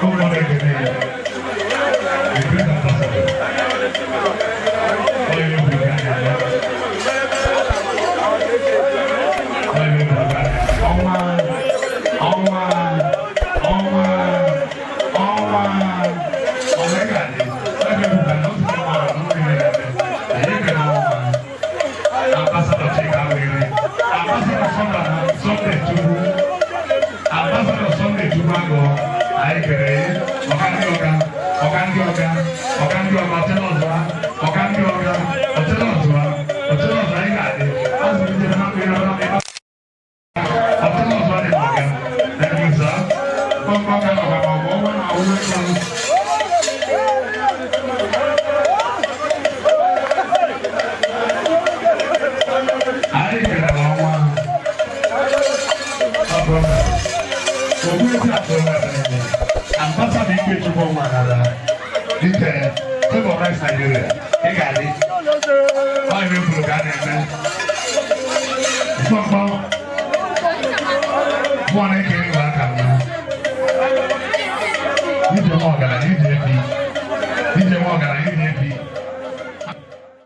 Ụmụ na-ekene ya. The great ambassador. Onye bụ nke a na-eme. Onye bụ nke a na-eme. Ọnwa, ọnwa, ọnwa, ọnwa, ọnwa ị ga-adị. Ebe bụ ka na otu ọnwa na ọnwa na-eme. Anyị ekene ọnwa. Ambassador Chika Were. Ambassador Sunday Chukwu. Ambassador Sunday Chukwu Agọ. Anyị kere ya. Ọka ndị ọga, ọka ndị ọga, ọka ndị ọga, ọchịla ọzọ, ọka ndị ọga, ọchịla ọzọ, ọchịla ọzọ anyị ga-adị. Azụ ndị na mmiri ọrụ ọchịla ọzọ dị n'ọga. Thank you, sir. Mkpọmkpọ ka nọkwa ma ọ bụ ọnwa na ọwụwa ịkpọrọ. Anyị kelere ọnwa. Ogbuefi Akụnwere, Ambassador Ikechukwu Nwanara, dike Favour Rice Nigeria, ị ga-adị. Ọ ihe kwuru ka a na-eme. Mkpọmkpọ, mụọ na-ekere igwe aka mma. Ije nwa ọgaranya, ije ebi. Ije nwa ọgaranya, ije ebi.